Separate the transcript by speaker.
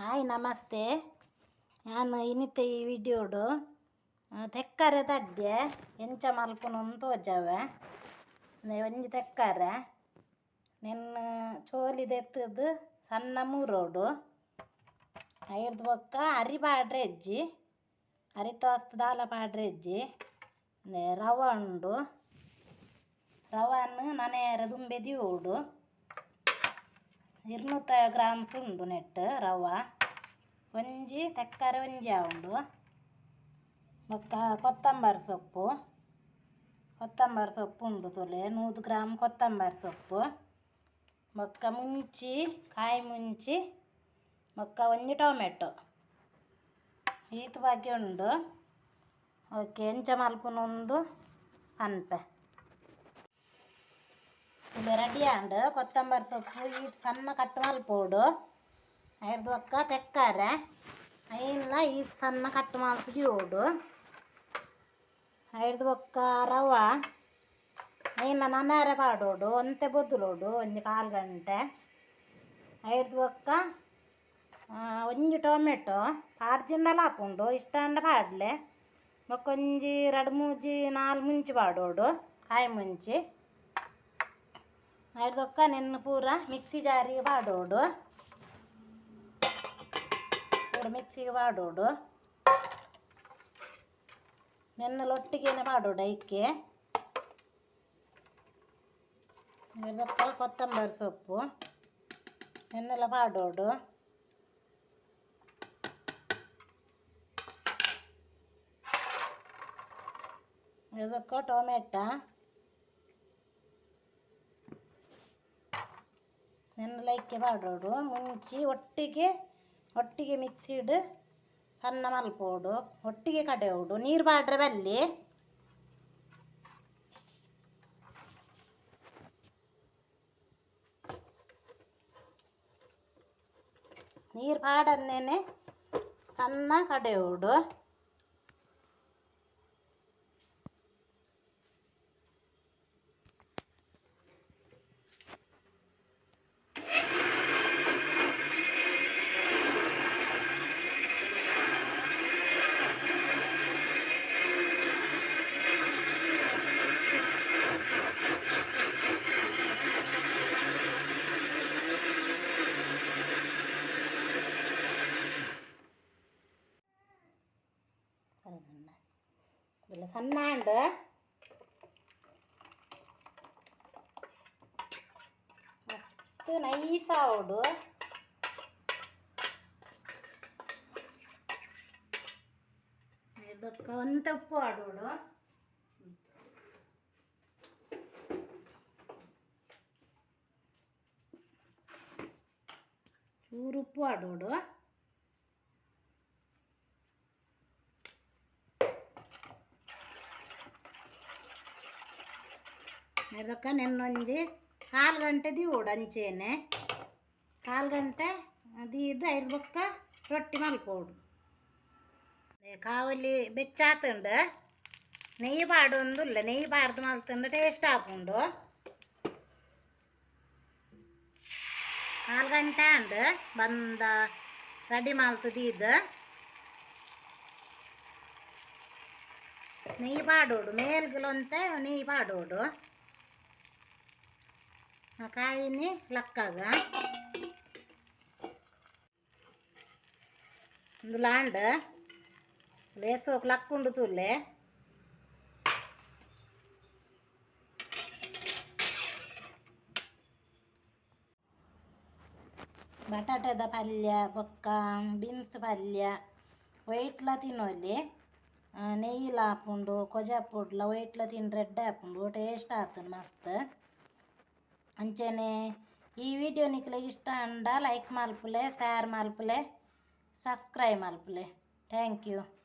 Speaker 1: Hi namaste. ನಾನು ಇನಿತ ಈ ವಿಡಿಯೋಡು ತೆಕ್ಕರೆ ತಡ್ಡೆ ಎಂಚ ಮಲ್ಪುನು ತೋಜಾವೆ. ಒಂಜಿ ತೆಕ್ಕರೆ ನೆನ್ನ ಚೋಲಿ ದೆತ್ತದು ಸಣ್ಣ ಮೂರೋಡು ಐರ್ದು ಬೊಕ್ಕ ಅರಿ ಪಾಡ್ರೆ ಇಜ್ಜಿ, ಅರಿ ತೋಸ್ತು ದಾಲ ಪಾಡ್ರೆ ಇಜ್ಜಿ. ರವೆ ಉಂಡು, ರವನ್ ನನೇರ ದುಂಬೆ ದಿಯೋಡು 200 ಗ್ರಾಮ್ಸ್ ಉಂಡು ನೆಟ್ ರವೆ. ಒಂಜಿ ತೆಕ್ಕರೆ ಒಂಜಿ ಉಂಡು. ಬೊಕ್ಕ ಕೊತ್ತಂಬರಿ ಸೊಪ್ಪು, ಕೊತ್ತಂಬರಿ ಸೊಪ್ಪು ಉಂಡು ತೊಲೆ 100 ಗ್ರಾಮ್ ಕೊತ್ತಂಬರಿ ಸೊಪ್ಪು. ಬೊಕ್ಕ ಮುಂಚಿ, ಕಾಯಿ ಮುಂಚಿ, ಬೊಕ್ಕ ಒಂಜಿ ಟೊಮೆಟೊ ಈತ್ ಬಗ್ಗೆ ಉಂಡು. ಓಕೆ, ಎಂಚ ಮಲ್ಪುನೊಂದು ಪನ್ಪೆ. ಇದು ರೆಡಿ ಆಂಡ್. ಕೊತ್ತಂಬರಿ ಸೊಪ್ಪು ಈತ್ ಸಣ್ಣ ಕಟ್ ಮಲ್ಪೊಡು. ಐರ್ದು ಬೊಕ್ಕ ತೆಕ್ಕರೆ ಐನ್ಲ ಈತ್ ಸಣ್ಣ ಕಟ್ ಮಲ್ತ್ ದೀವೊಡು. ಐರ್ದು ಬೊಕ್ಕ ರವೆ ಐನ್ಲ ನನಾರೆ ಪಾಡೊಡು, ಒಂತೆ ಬೊದುಲೊಡು ಒಂಜಿ ಕಾಲು ಗಂಟೆ. ಐರ್ದು ಬೊಕ್ಕ ಒಂಜಿ ಟೊಮೆಟೊ ಪಾಡ್ಜಿಂಡಲ ಆಪುಂಡು, ಇಷ್ಟ ಆಂಡ ಪಾಡ್ಲೆ. ಬೊಕ್ಕ ಒಂಜಿ 2 3 4 ಮುಂಚಿ ಪಾಡೊಡು, ಕಾಯಿ ಮುಂಚಿ. ಐರ್ದು ಬೊಕ್ಕ ನೆನ್ನೆ ಪೂರ ಮಿಕ್ಸಿ ಜಾರಿಗೆ ಪಾಡೊಡು, ಪೂರ ಮಿಕ್ಸಿಗೆ ಪಾಡೊಡು. ನೆನ್ನೆಲ ಒಟ್ಟಿಗೆನೆ ಪಾಡೊಡು ಐಕೆ. ಬೊಕ್ಕ ಕೊತ್ತಂಬರಿ ಸೊಪ್ಪು ನೆನ್ನೆಲ ಪಾಡೊಡು. ಬೊಕ್ಕ ಟೊಮೆಟೊ ನೆನ್ನೆಲ ಐಕೆ ಪಾಡೊಡು. ಮುಂಚಿ ಒಟ್ಟಿಗೆ ಒಟ್ಟಿಗೆ ಮಿಕ್ಸಿಡ್ ಸಣ್ಣ ಮಲ್ಪೊಡು, ಒಟ್ಟಿಗೆ ಕಡೆಯೋಡು. ನೀರು ಪಾಡ್ರೆ ಬಲ್ಲಿ. ನೀರು ಪಾಡನ್ನೇನೆ ಸಣ್ಣ ಕಡೆಯೋಡು. ಸಣ್ಣ ಅಂಡ್ ಮಸ್ತ್ ನೈಸ್ ಆವೊಡು. ಇದಕ್ಕೆ ಒಂತೆ ಉಪ್ಪು ಆಡೋಡು. ಚೂರು ಉಪ್ಪು ಆಡೋಡು. ಇದಕ್ಕೆ ನೆನ್ನೊಂಜಿ ಕಾಲು ಗಂಟೆ ದೀವೊಡು ಅಂಚೆನೆ. ಕಾಲು ಗಂಟೆ ದೀದ್ ಐರ್ದು ಬೊಕ್ಕ ರೊಟ್ಟಿ ಮಲ್ಪೊಡು. ಕಾವಲಿ ಬೆಚ್ಚಾತುಂಡು. ನೆಯ್ಯಿ ಪಾಡೊಂದುಲ್ಲ, ನೆಯ್ಯಿ ಪಾಡ್ದು ಮಲ್ತುಂಡು ಟೇಸ್ಟ್ ಆಪುಂಡು. ಕಾಲು ಗಂಟೆ ಆಂಡ್ ಬಂದ ರೆಡಿ ಮಲ್ತು ದೀದ್. ನೆಯ್ಯಿ ಪಾಡೊಡು, ಮೇಲ್ಗಲೊಂತೆ ನೆಯ್ಯಿ ಪಾಡೊಡು. ಆ ಕಾಯಿನಿ ಲಕ್ಕಾಗ ಒಂದು ಲಾಂಡ್ ಲೇಸೋಕ್ ಲಕ್ಕುಂಡು ತೂಲೆ. ಬಟಾಟೆದ ಪಲ್ಯ ಬೊಕ್ಕ ಬೀನ್ಸ್ ಪಲ್ಯ ವೈಟ್ಲ ತಿನ್ನೊಲಿ. ನೆಯ್ಯಿಲ ಆಪುಂಡು, ಕೊಜಪುಡ್ಲ ವೈಟ್ಲ ತಿಂಡ್ರೆ ಎಡ್ಡೆ ಆಪುಂಡು, ಟೇಸ್ಟ್ ಆತುಂಡು ಮಸ್ತ್. ಅಂಚೆನೆ ಈ ವಿಡಿಯೋ ನಿಕ್ಲೆಗ್ ಇಷ್ಟ ಆಂಡ ಲೈಕ್ ಮಲ್ಪುಲೆ, ಶೇರ್ ಮಲ್ಪುಲೆ, ಸಬ್ಸ್ಕ್ರೈಬ್ ಮಲ್ಪುಲೆ. Thank you.